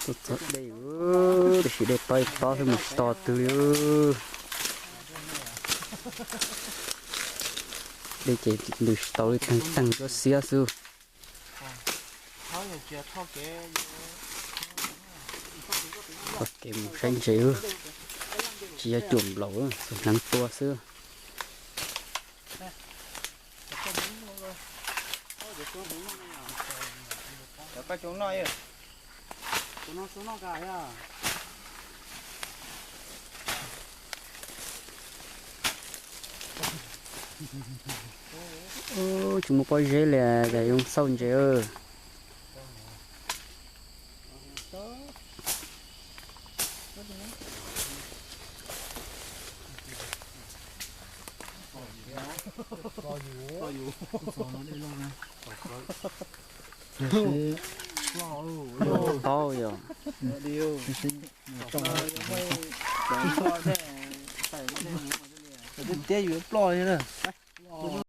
Tuaj txog dej, tiam sis dej tob ib tob xwb mus tsis tau twg li. Dej ces ntws tsis tau li, teeg teeg xiab xiab xwb. Txoj kev mus saib ntses, tsis yog cuam nplaum, hneev tua xwb. Tsis muaj pob zeb li, cas zoo xauj ntses. Taub yog. Tiab yus ploj li na.